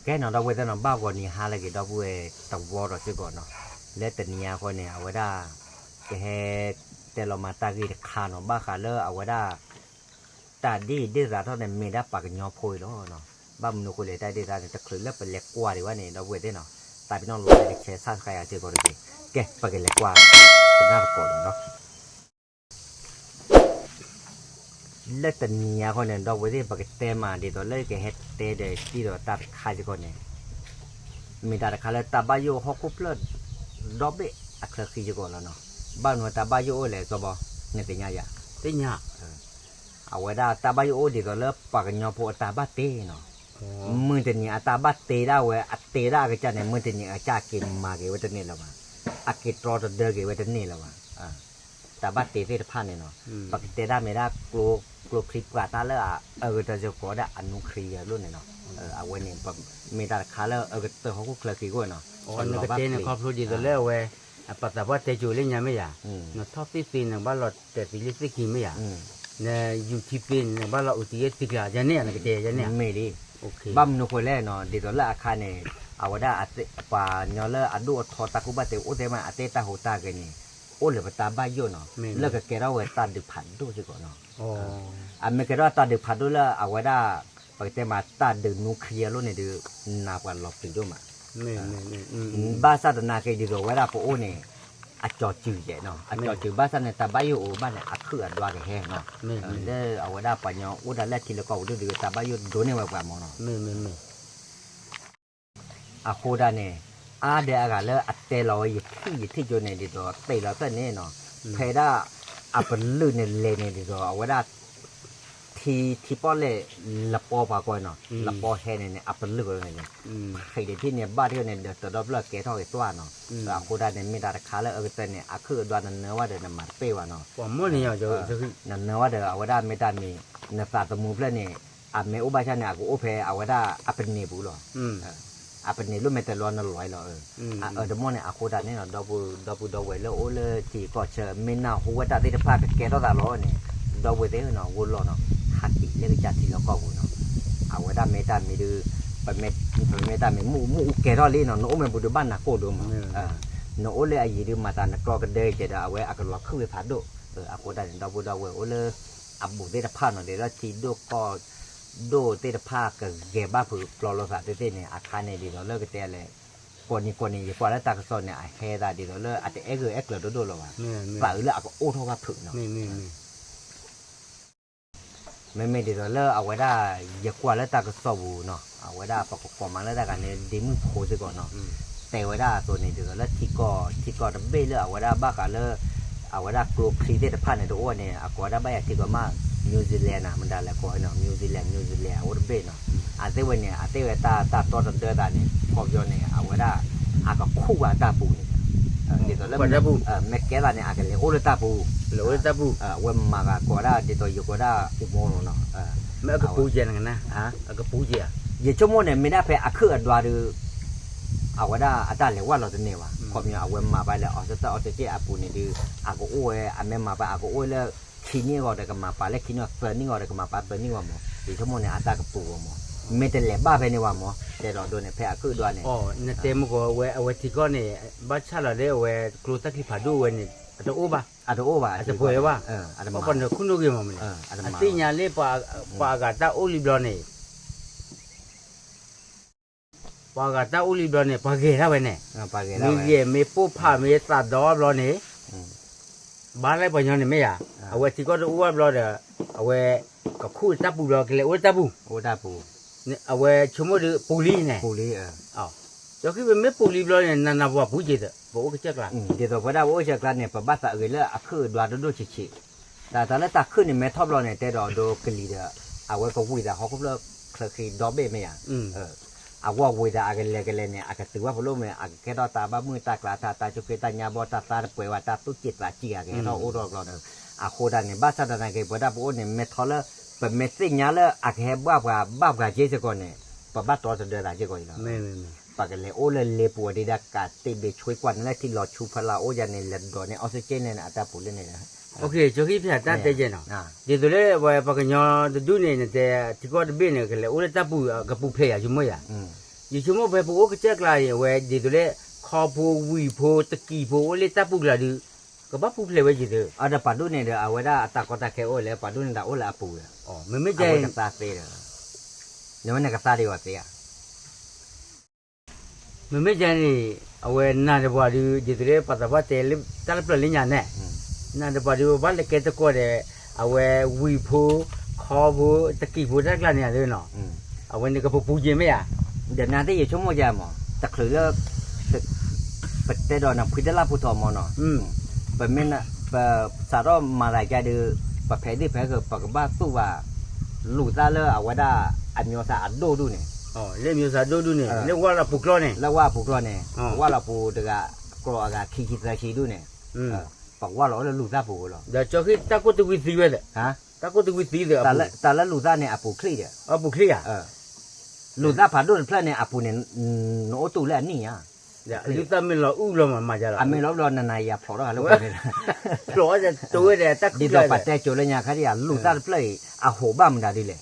ကဲနီၤ ဒီပုၢ်ဝဲၢ်သ့ၣ်နီၤ ဘၣ်ဂီၤနံၤဟါလၢအဂ့ၤ ဒီပုၢ်ဝဲၢ်တဝီဒီးစ့ၢ်ကီးနီၤ, လၢတနံၤအံၤအဃိန့ၣ် အဝဲဒၣ် ကဟဲတဲလီၤမၤတၢ်ဂ့ၢ်တခါနီၤ ဘၣ်ဃးလၢအဝဲဒၣ် တၢ်ဒ်အံၤဒ်သးထီၣ်န့ၣ် မ့ၢ်ဒၣ်ပှၤကညီဖိအံၤလီၤ. ဘၣ်မနုၤအဃိလဲၣ် တၢ်ဒ်သးန့ၣ် တချုးလၢပလဲၤကွၢ်ဒံးဘၣ်န့ၣ် ဒီပုၢ်ဝဲၢ်သ့ၣ်နီၤ သးပ့ၤနီၣ်လိာ်ကဆဲး subscribe စ့ၢ်ကီးတက့ၢ်. ကဲ ပကလဲၤကွၢ် ကနၣ်သကိးဒီးနီၤ လၢတနံၤအံၤအဃိန့ၣ် ဒီပုၢ်ဝဲၢ်သ့ၣ် ပကတဲမးဒ်သိးလၢကဟဲတဲဒီးစံးဒီးတၢ်တခါစ့ၢ်ကီးန့ၣ် မ့ၢ်တၢ်တခါလၢတၢ်ဘၣ်ယိၣ်ဟီၣ်ခိၣ်ဖျၢၣ် ဒီဘ့ၣ်အချၢဃံစ့ၢ်ကီးလီၤနီၤ. ဘၣ်မနုၤတၢ်ဘၣ်ယိၣ်အိၣ်လဲၣ် စီၤဘီ နသ့ၣ်ညါယၤ အဝဲဒၣ်တၢ်ဘၣ်ယိၣ်အိၣ်ဒ်သိးလၢပှၤကညီဖိအတၢ်ဘၣ်တ့နီၤ. မုၢ်တနံၤအတၢ်ဘၣ်တ့ဒၣ်ဝဲ အတ့ဒၣ်အကစၢ်န့ၣ် မုၢ်တနံၤအကစၢ်အက့ၤမၤက့ၤဝဲတန့ၢ်လၢၤဘၣ်. အက့ၤတြီတဒၢက့ၤဝဲတန့ၢ်လၢၤဘၣ်. တၢ်ဘၣ်တ့သ့ၣ်တဖၣ်န့ၣ်နီၤ ပကတဲဒၣ်မ့ၢ်ဒၣ် ကျိချံပှၤတၢ်လၢအအၢကတၢၢ်စ့ၢ်ကီးဒၣ်အနူချံအလိၣ်န့ၣ်နီၤ. အဝဲန့ၣ် မ့ၢ်တၢ်တခါလၢအအၢကတၢၢ်ဟီၣ်ခိၣ်ချၢဃံအဃိနီၤ နကတဲန့ၣ်ခီဖျိဒ်သိးလၢအဝဲ ပသးပှၢ်တဲကိၤလၢညါမ့ၢ်ယၤ, နထီၣ်သ့ၣ်သ့ၣ်န့ၣ် ဘၣ်လီၤတဲာ်သံလၢသ့ၣ်ခံမ့ၢ်ယၤ, နယူၤထံသ့ၣ်န့ၣ် ဘၣ်လီၤအုးသံလၢသ့ၣ်ခံ ယန့ၣ်နကတဲယန့ၣ် မ့ၢ်လံ. ဘၣ်မနုၤဃိလဲၣ်နီၤ ဒ်သိးလၢအခါန့ၣ် အဝဲဒၣ်ပှၤကညီလၢအဒိၣ်အထီတၢ်ကူၣ်ဘၣ်တ့အိၣ်သ့ၣ်မး အတ့တၢ်ဟူးတၢ်ဂဲၤန့ၣ် အိၣ်လၢပတၢ်ဘၣ်ယိၣ်နီၤ လၢကကဲထီၣ်ဝဲတၢ်ဒုးဖးဒိၣ်စ့ၢ်ကီးနီၤ. အမ့ၢ်ကဲထီၣ်တၢ်ဒုးဖးဒိၣ်လၢအဝဲဒၣ် ပကတဲမးတၢ်ဒုးနူချံအလိၣ်န့ၣ်ဒုး နၤပှၤလီၤပျံၤဒိၣ်မး ဘၣ်ဆၣ်သနာ်က့ဒ်သိးဝဲဒၣ်ပအိၣ်န့ၣ် အကၠီၤစုၤယဲၢ်နီၤ အကၠီၤစုၤဘၣ်ဆၣ်န့ၣ် တၢ်ဘၣ်ယိၣ်အိၣ်ဘၣ်န့ၣ် အခုၣ်အဒွးကဟဲနီၤ လၢအဝဲဒၣ်ပှၤကညီအိၣ်ဒၣ်လၢထံလၢကီၢ်ပူၤဒုး တၢ်ဘၣ်ယိၣ်ဒိးန့ၢ်ဝဲပှၤမၢ်နီၤ အဃိဒၣ်န့ၣ် အါဒဲးအဂၤလၢအတဲလီၤဝဲယထံၣ်ယထံၣ်ကၠိန့ၣ် ဒ်သိးတဲလီၤဖျၢၣ်န့ၣ်နီၤ ဖဲဒၣ်အပလုၢ်န့ၣ်လဲၤန့ၣ်ဒ်သိး အဝဲဒၣ် ထံ ထံပီၣ်လဲၣ် လပီပှၤကီနီၤ လပီဟဲန့ၣ်န့ၣ် အပလုၢ်ကီန့ၣ် ဖံးတထံၣ်န့ၣ် ဘၣ်တထံၣ်န့ၣ် ဒီးတဒီဖျၢၣ်ကဲထီၣ်က့ၤသွၣ်နီၤ အဃိဒၣ်န့ၣ် မ့ၢ်တၢ်တခါလၢအကတၢၢ်န့ၣ် အခုၣ်အဒွးနနၢဝဲဒီးနမၤတပ့ၢ်ဘၣ်နီၤ နနၢဝဲဒီးအဝဲဒၣ်မ့ၢ်တၢ်မံၤ နသးသမူဖျၢၣ်န့ၣ် အမ့ၢ်အိၣ်ဘၣ်ဆၣ်န့ၣ် အကအိၣ်ဖဲအဝဲဒၣ်အပန့ၢ်ပူၤလီၤ အပန့ၢ်လိၣ်မ့ၢ်တလီၤနလီၤလီၤ အအၢတမီၢ်န့ၣ် အဃိဒၣ်န့ၣ်နီၤ ဒီပုၢ်ဒီဝဲၢ်လၢအိၣ်လၢထံကီၢ်ဆၢ မ့ၢ်နၢ်ဟူဝဲတၢ်သ့ၣ်တဖၣ်ကကဲထီၣ်သးလီၤန့ၣ် ဒီပုၢ်ဝဲၢ်သ့ၣ်နီၤ ဂိၢ်လီၤနီၤ ဟးက့ၤလၢကစၢ်ထံလီၢ်ကီၢ်ပူၤနီၤ အဝဲဒၣ်မ့ၢ်တၢ်မံၤဒုး ပမ့ၢ်တၢ်မံၤမုၢ်မုၢ်အူကဲထီၣ်လံနီၤ နအိၣ်မ့ၢ်ပူၤဒုးဘၣ်နၤကိၢ်ဒိၣ်မး နအိၣ်လၢအယံၤဒုးမၤသးနတြီကဒၢကဲဒီး အဝဲအကလီၤခုၣ်ဝဲဖးဒိၣ် အဃိဒၣ်န့ၣ် ဒီပုၢ်ဒီဝဲၢ်အိၣ်လၢ အဘူးသ့ၣ်တဖၣ်နီၤ ဒ်သိးထံဒိၣ်ကီၢ်ဒိၣ်သ့ၣ်တဖၣ်ကဂဲၤဘၣ်ဖုးပျီလိာ်သးသ့ၣ်သ့ၣ်န့ၣ် အခါန့ၣ်ဒ်သိးလၢကတဲလဲၣ် ကိးနံၤကိးနံၤ ယကွၢ်လၢတၢ်ကစီၣ်န့ၣ် အဟဲသးဒ်သိးလၢအတအဲၣ်ဂၢၢ်အဲၣ်ကျၢၤဒိၣ်ဒိၣ်လၢၤဘၣ် သးအုးလၢအကအိၣ်ထီၣ်ဘၣ်ဖုးနီၤ မ့မ့ၢ်ဒ်သိးလၢအဝဲဒၣ် ယကွၢ်လၢတၢ်ကစီၣ်ပူၤနီၤ အဝဲဒၣ်ပကကိးမးလၢတၢ်ဂၤန့ၣ် ဒ့မုၣ်ဖိစ့ၢ်ကီးနီၤ တဲဝဲဒၣ်အသိးန့ၣ် ဒ်သိးလၢထံကီၢ် ထံကီၢ်တဘ့ၣ်လၢအဝဲဒၣ်ဘၣ်ဃးလၢ အဝဲဒၣ်ကျိချံသ့ၣ်တဖၣ်န့ၣ် တအိၣ်န့ၣ် အကိးဝဲဒၣ်ဘၣ်ယၤထံကီၢ်မး New Zealand နၤ မတၤလဲၣ်ကိးနီၤ New Zealand New Zealand အအိၣ်တဘ့ၣ်နီၤ အသ့ၣ်ဝဲန့ၣ် အသ့ၣ်ဝဲတၢ်တြီတဒၢသးန့ၣ် ခီပညီန့ၣ် အဝဲဒၣ် အကခူၣ်ဘၣ်တၢ်ပူၤန့ၣ် ဒ်သိးလၢ မ့ၢ်ကဲသးန့ၣ် အကလဲၤအိၣ်လၢတၢ်ပူၤ အဝဲမၤဂၤကိးဒၣ်ဒ်သိးယကိးဒၣ်အူမီၢ်နီၤ မ့ၢ်အကပူၤကဲနၤ အကပူၤကဲ ယဆိကမိၣ်န့ၣ် မ့ၢ်ဒၣ်ဖဲအခုၣ်အဒွးဒုး အဝဲဒၣ်အတၢ်လဲၤဝဲလီၤတန့ၢ်ဘၣ် ခီပညီအဝဲမၤပာ်လၢ oxygen oxygen အပူၤန့ၣ်ဒုး အကအိၣ်ဝဲ အမ့ၢ်မၤပာ်အကအိၣ်လၢ ခံနံၣ်အဂီၢ်ဒီး ကမၤပာ်လၢခံနံၣ်အဂီၢ် သၢနံၣ်အဂီၢ်ဒီး ကမၤပာ်သၢနံၣ်အဂီၢ်မး ယဆိကမိၣ်န့ၣ် အတၢ်ကပူၤအဂီၢ်မး မ့ၢ်တလဲၤဘၣ်ဖဲန့ၣ်ဘၣ်မး တဲဒီးဒိန့ၣ် ဖဲအခုၣ်အဒွးန့ၣ် နတဲမ့ၢ်ကီးဝဲ အဝဲထံကီၢ်န့ၣ် ဘၣ်ဆၣ်လီၤလၢအဝဲကျိတၢ်ချံဖးဒိၣ်ဝဲန့ၣ် အတအိၣ်ဘၣ် အတအိၣ်ဘၣ် အတပှဲၤဘၣ် ပှၤနၢၤခူၣ်နူာ်ဂ့ၤမးမ့ၢ်န့ၣ် အသ့ၣ်ညါလၢ ပှၤအဂၤတၢ်အိၣ်လံဘျီန့ၣ် ပှၤဂၤတၢ်အိၣ်လံဘျီန့ၣ် ပှၤဂဲၤဒၣ်ဝဲန့ၣ် မ့ၢ်ဂဲၤမ့ၢ်ပိၢ်ဖးမ့ၢ်သးဒီဘျီန့ၣ် ဘၣ်လၢပှၤညီန့ၣ်မ့ၢ်ဧါ အဝဲထံကီၢ်တအိၣ်ဘၣ်ဘျီဒီး အဝဲ ကခူၣ်တၢ်ပူၤဘျီ ကလဲၤအိၣ်တၢ်ပူၤ အဝဲဆိကမိၣ်ဒီးပူၤလံန့ၣ် ကၠီခံပမ့ၢ်ပူၤလံဘျီန့ၣ် နနၢ်ပှၤပူၤက့ၤဒီး ပအိၣ်ကစၢ်ကျါ ဒ်သိးပဝဲဒၣ်ပအိၣ်ကစၢ်ကျါန့ၣ် ပဘၣ်သးအဂ့ၤလၢအခုၣ်အဒွးဒိၣ်ဒိၣ်ဆံးဆံး တၢ်တၢ်လၢတၢ်ခုၣ်န့ၣ် မ့ၢ်ထီၣ်ဘျီန့ၣ် တဲဒီးဒိကလံၤဒီး အဝဲကဝံၤသးဟီၣ်ခိၣ်ဖျၢၣ်ချၢဃံဒီဘ့ၣ်မ့ၢ်ဧါ အဝဲဝံၤသးအကလဲၤကလဲၤန့ၣ် အကတုၤဘၣ်ဖးလိၣ်မ့ၢ် အကကဲထီၣ်တၢ်ဘၣ်မုၢ်တၢ်ကျါ တၢ်တၢ်ကၠိၣ်က့တၢ်ညါဘီ တၢ်သါတပှဲၤဘၣ် တၢ်သူၣ်က့ၣ်သးက့ၣ်အကဟဲထီၣ်အိၣ်ထီၣ်ဘျီဒီး အဃိဒၣ်န့ၣ် ဘၣ်ဆၣ်သနာ်က့ ပဝဲဒၣ်ပအိၣ်န့ၣ် မ့ၢ်ထီၣ်လၢ ပမ့ၢ်သ့ၣ်ညါလၢအကဟဲဘၣ်ပှၤဘၣ်ပှၤက့စ့ၢ်ကီးန့ၣ် ပဘၣ်တြီတဒၢသးစ့ၢ်ကီးအံၤလီၤ ပကလဲၤအိၣ်လၢလ့ပူၤအဒံးဒၣ်ကးတ့ၢ်ဘ့ၣ်ဆွ့ကွၢ်န့ၣ်လၢထံလီၤဆူဖဲလၢ အိၣ်ယၤန့ၣ် လဲၤဒိးန့ၢ် oxygen န့ၣ် အတၢ်ပူၤလၢန့ၣ် ကၠီခံဖဲတၢ်တဲကဲနီၤ ဒ်သိးလၢပှၤကညီတဒူၣ်န့ၣ် နတဲထံကီၢ်တဘ့ၣ်န့ၣ် ကလဲၤအိၣ်လၢတၢ်ပူၤ ကပူၤဖျဲးယၤဆိကမိၣ်ယၤ ယဆိကမိၣ်ဖဲပအိၣ်ကစၢၢ်ကျါန့ၣ် အဝဲဒ်သိးလၢ ခီဖိ ဝံၤဖိ တကံၤဖိ အိၣ်လၢတၢ်ပူၤကျါဒီး ကဘၣ်ပူၤဖျဲးဝဲယသ့, အဒီးပာ်ဒိၣ်န့ၣ်ဒီး အဝဲဒၣ်အတၢ်ကီတၢ်ခဲအိၣ်လဲၣ် ပာ်ဒိၣ်န့ၣ်တၢ်အိၣ်လၢအပူၤဒီး, မ့မ့ၢ်ကသါသ့ဒီး, နဝဲန့ၣ်ကသါဒံးအီၤသ့ဧါ. မ့မ့ၢ်ကန့ၣ် အဝဲနၤတပှၤဒီး ဒ်သိးလၢပှၤသးပှၢ်တဲလၢတၢ်လၢပျၢၤလၢညါန့ၣ်, နၤတပှၤဒီး ပဘၣ်လဲၤကဲသကိးဒီး အဝဲဝံၤဖိ ခီဖိ တကံၤဖိတၢ်ကျါန့ၣ်ဧါလၢနီၤ, အဝဲန့ၣ်ကပပူၤက့ၤမ့ၢ်ဧါ. ဒီးနၤသ့ၣ်ယဆိကမိၣ်ယၤမး တချုးလၢ ပတဲဒီးနဖှံတလၢ်ဖိထီၣ်မးနီၤ, ပမ့ၢ် ပစးထီၣ်မၤသးကဒီး ပဖဲးသ့ၣ်ဖဲးက ပကဘၣ်သူၣ်ဘၣ် လူၤသၣ်လၢအဝဲဒၣ် အမျိုးအစားအဒိၣ်ဒူၣ်န့ၣ်, လၢအမျိုးအစားဒိၣ်ဒူၣ်န့ၣ် လၢဝၢ်လီၤပူၤကျီန့ၣ်, လၢဝၢ်ပူၤကျီန့ၣ်, ဝၢ်လီၤပူၤတဂၤ ကျီအဂၤခံဆံသၢဆံဒူၣ်န့ၣ်, ပကဝၢ်လီၤအိၣ်လၢလူၤသၣ်ပူၤလီၤ. ဒီးကၠီဃံတၢ်ကိၢ်တဝံသံဝဲဒီး, တၢ်ကိၢ်တဝံသံဒီး တၢ်လၢလူၤသၣ်န့ၣ်အပူၤချ့ဒီး, အပူၤချ့ဧါ, လူၤသၣ်ဖးဒိၣ်တဖျၢၣ်န့ၣ် အပူၤန့ၣ် နအိၣ်တူၢ်လၢအနံၣ်ဧါ, လူၤသၣ်မ့ၢ်လီၤအုၣ်လီၤမးမးယါလီၤ, အမ့ၢ်လီၤဘျီနနၤယၤဖျိးထီၣ်ဂၤလၢပှဲၤန့ၣ်, ဖျိးတဝဲဒီးတၢ်ခုၣ်ဒီးပှၤတဲကိၤလၢညါခါဒံးဧါ လူၤသၣ်တဖျၢၣ်အံၤ အဟိးဘၣ်မတၤဒ်လဲၣ်,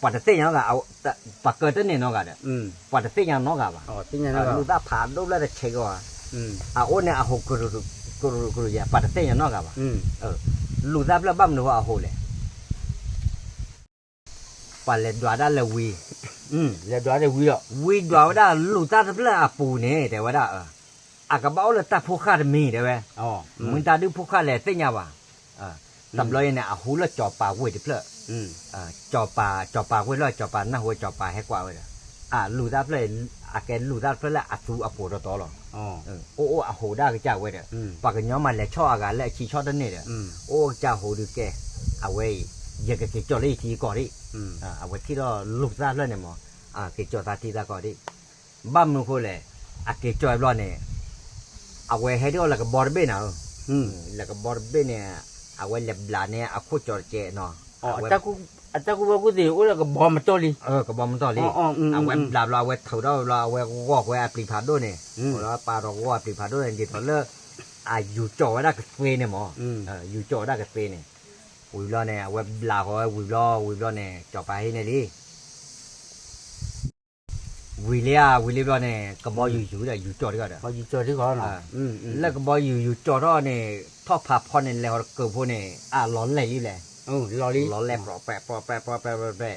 ပှၤတသ့ၣ်ညါနီတဂၤ, ပှၤကၢတန့ၢ်နီတဂၤဒီး, ပှၤတသ့ၣ်ညါနီတဂၤဘၣ်, လူၤသၣ်ဖးဒိၣ်ဖျၢၣ်တဆဲးကီးဧါ, အအိၣ်န့ၣ်အဟိးကရူၢ်ကရူၢ်ယဲ ပှၤတသ့ၣ်ညါနီတဂၤဘၣ်, လူၤသၣ်ဖျၢၣ်ဘၣ်မနုၤဃိအဟိးလဲၣ် ပှၤလဲၤဒွးဒၣ်လၢဝံၤ, ဝံၤဒွးဝဲဒၣ်လူၤသၣ်တဖျၢၣ်အပူၤန့ၣ် တဲဝဲဒၣ်, အကဘၣ်အိၣ်လၢတၢ်ဖိဃၢ်တမံၤတဲဝဲ, မ့ၢ်တၢ်ဒုးဖိဃၢ်လဲၣ်သ့ၣ်ညါဘၣ်, တဘျီအံၤန့ၣ် အဟူလၢစီၤပၤဝ့ၢ်တဖျၢၣ်, စီၤပၤ စီၤပၤဝ့ၢ်လၢစီၤပၤနၢ်ဟူဝဲစီၤပၤဟဲကွၢ်ဝဲဒီး, အလူၤသၣ်ဖျၢၣ်, အကဲလူၤသၣ်တဖျၢၣ်လၢအသူအပိာ်တီတီလီၤ, အိၣ်အိၣ်အဟိးဒၣ်ကစၢ်ဝဲဒီး, ပှၤကညီမးလဲၤဆီၣ်အဂၤလၢအဆံဆီၣ်တန့ၢ်ဒီး, အိၣ်ကစၢ်ဟူဒုးကဲ, အဝဲအံၤ, ယကက့ၤကၠီၣ်လၢယထံယကီၢ်ဒံး, အဝဲထံၣ်ဒီးလူၤသၣ်ဖျၢၣ်န့ၣ်မး, က့ၤကၠီၣ်သးထံသးကီၢ်ဒံး, ဘၣ်မနုၤဃိလဲၣ်, အက့ၤကၠီၣ်ဘျီန့ၣ်, အဝဲဟဲဒ်အီၤလၢကဘီတဘ့ၣ်နၤဧၢ, လၢကဘီတဘ့ၣ်န့ၣ်, အဝဲလဲၤဘျးန့ၢ်အခိၣ်ကၠီတကဲးနီၤ, အတၢ်ကူၣ်ဘၣ်ကူၣ်သ့အိၣ်လၢကဘီမတီၢ်လံ, ကဘီမတီၢ်လံ, အဝဲဘျးဘျီ အဝဲထုးထီၣ်ဘျီ အဝဲဂီၢ်ကွံာ်အပျံၤဖးဒိၣ်န့ၣ်, လီၤပာ်ဒီးဂီၢ်အပျံၤဖးဒိၣ်န့ၣ် ဒ်သိးလၢ အယူၤကၠီၣ်ဝဲဒၣ်ကသ့န့ၣ်မး, ယူၤကၠီၣ်ဝဲဒၣ်ကသ့န့ၣ်, ဝံၤဘျီန့ၣ် အဝဲဘျးဃီၤဝဲဝံၤဘျီ ဝံၤဘျီန့ၣ် စီၤပၤဟံးန့ၢ်လံ ဝံၤလံဧါ, ဝံၤလံဘျီန့ၣ် ကဘီယူၤယူၤဒီး ယူၤကၠီၣ်တဂီၢ်ဒီး, လၢကဘီယူၤယူၤကၠီၣ်ထီၣ်န့ၣ် ထီၣ်ဖးဖီန့ၣ် လဲၤဟီၤတကုးဖိန့ၣ် အလီၤလဲၢ်လံလဲၣ်, လီၤလဲၢ်ပြီပဲပဲပဲပဲပဲ,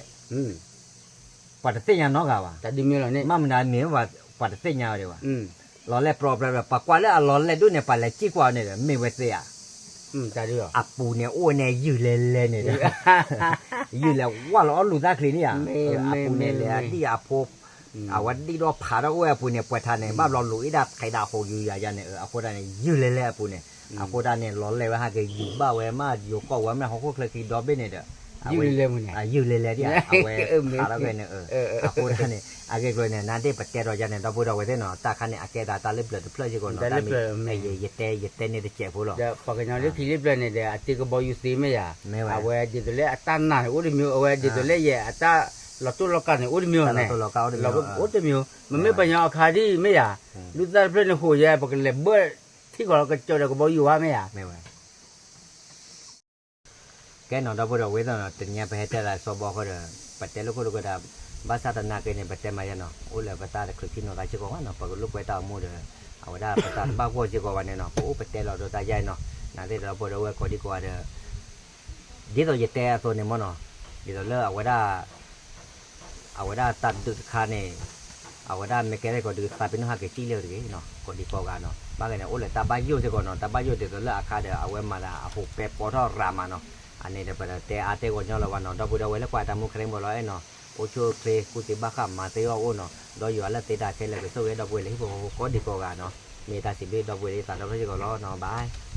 ပှၤတသ့ၣ်ညါနီတဂၤဘၣ်, မ့ၢ်မနုၤမ့ၢ် ပှၤတသ့ၣ်ညါဝဲဒံးဘၣ်, လီၤလဲၢ်ပြီပဲပဲ ပှၤကွၢ်လၢအလီၤလဲၢ်ဒိၣ်န့ၣ် ပှၤလဲၤစံၣ်ကွၢ်န့ၣ်ဒီး မ့ၢ်ဝဲသ့ဧါ အပူၤန့ၣ်အိၣ်န့ၣ် ယုၢ်လဲၤလဲၤန့ၣ်ဒီး, ယုၢ်လဲၤဝၢ်လီၤအီၣ်လူၤသၣ်ချံန့ၣ်ဧါ, အပူၤန့ၣ်လဲၤအဒံၣ်အဖိ, အဝဲဒံၣ်ဒီးဖးထီၣ်အိၣ်ဝဲအပူၤန့ၣ် ပှဲၤထးန့ၣ် ဘၣ်ဘျီလူၤအ့ၣ်ဒၣ်ထဲးဒၣ်ဟိးယူၤယၤယၤန့ၣ် အဃိဒၣ်န့ၣ် ယုၢ်လဲၤလဲၤအပူၤန့ၣ်, အဃိဒၣ်န့ၣ် လီၤလဲၢ်ဝဲဟဲက့ၤယူၤဘၣ်ဝဲမး ယိၤကီၢ်ဝဲမ့ၢ်ဟီၣ်ခိၣ်ချၢခံဒီဘ့ၣ်န့ၣ်ဒီး, ယုၢ်လဲၤလဲၤဒံးဧါ အဝဲဖးထီၣ်က့ၤန့ၣ်, အဃိဒၣ်န့ၣ် အဂ့ၢ်ကျိၤန့ၣ် နဒ့ၣ်ပတဲဒီးယၤန့ၣ် ဒီပုၢ်ဒီဝဲၢ်သ့ၣ်နီၤ တၢ်ခါန့ၣ် အကဲသးတၢ်လၢပျၢၤတဖျၢၣ်စ့ၢ်ကီးနီၤ တၢ်လၢပျၢၤ ယတဲ ယတဲန့ၣ်တစဲးဖိလီၤ, ပှၤကညီလၢထံလၢပျၢၤန့ၣ်ဒီး အတ့ကဘီယူၤသ့မ့ၢ်ယၤ, အဝဲဒ်သိးလၢအတၢ်နာ်န့ၣ်အိၣ်တမံၤ အဝဲဒ်သိးလၢယဲအတၢ်လီၤတိၢ်လီၤကးန့ၣ်အိၣ်တမံၤန့ၣ်, အိၣ်တမံၤ, မ့မ့ၢ်ပှၤကညီအခါဒ်အံၤမ့ၢ်ယၤ, လူၤသၣ်တဖျၢၣ်န့ၣ်ဟိးယဲ ပကလဲၤဘၢထံကီၢ်လီၤကစၢၢ်ဒီးကဘီယူၤဝဲမ့ၢ်ယၤ ကဲနီၤ ဒီပုၢ်ဒီဝဲၢ်သ့ၣ်နီၤ တနံၤပဟဲတဲသးစီဘီဃီဒီး ပတဲလိာ်ခိၣ်လိာ်ကွဲဒီး ဘၣ်ဆၣ်သနာ်က့န့ၣ် ပတဲမၤယဲနီၤ အိၣ်လၢပတၢ်တချုးခံနီၤသးစ့ၢ်ကီးဘၣ်နီၤ ပကလိာ်ကွဲတၢ်အိၣ်မူဒီး အဝဲဒၣ်ပတၢ်တဘၣ်ဂီၢ်စ့ၢ်ကီးဘၣ်န့ၣ်နီၤ ပအိၣ်ပတဲလီၤဒီးတၢ်ယါအံၤနီၤ နာ်သ့ၣ်ဒီပုၢ်ဒီဝဲၢ်ကိးဒံကိးဂၤဒီး ဒ်သိးယတဲအသိးန့ၣ်မ့ၢ်နီၤ ဒ်သိးလၢအဝဲဒၣ် အဝဲဒၣ်တၢ်ဒုးတခါန့ၣ် အဝဲဒၣ်မ့ၢ်ကဲထီၣ်ကီးဒုးသးပ့ၤနီၣ်ဟးက့ၤစံၣ်လၢတဂ့ၤနီၤ ကိးဒံကိးဂၤနီၤ ဘၣ်က့ၤန့ၣ် အိၣ်လၢတၢ်ဘၣ်ယိၣ်စ့ၢ်ကီးနီၤ တၢ်ဘၣ်ယိၣ်ဒ်သိးလၢအခါဒီး အဝဲမၤသးအဟူးပဲပီထီၣ်ရၤမးနီၤ အန့ၣ်ဒီးပတတဲအါတဲဂီၤညီလၢၤဘၣ်နီၤ ဒီပုၢ်ဒီဝဲၢ်လၢကွၢ်တၢ်မူခရံာ်ဘီလီၤအဲၣ်နီၤ အိၣ်ဆူၣ်အိၣ်ချ့ ကူၣ်သ့ဘၣ်ဃးမၤသ့အီၣ်အိၣ်နီၤ ဒီးယွၤလၢသ့တၢ်ခဲလၢာ်ကဆိၣ်ဂ့ၤဒီပုၢ်ဝဲၢ်လၢဟံၣ်ဖိဃီဖိကိးဒံကိးဂၤနီၤ မ့ၢ်တၢ်စံးဘျုးဒီပုၢ်ဝဲၢ်လၢ သးဒီဖျၢၣ်စ့ၢ်ကီးလီၤနီၤ bye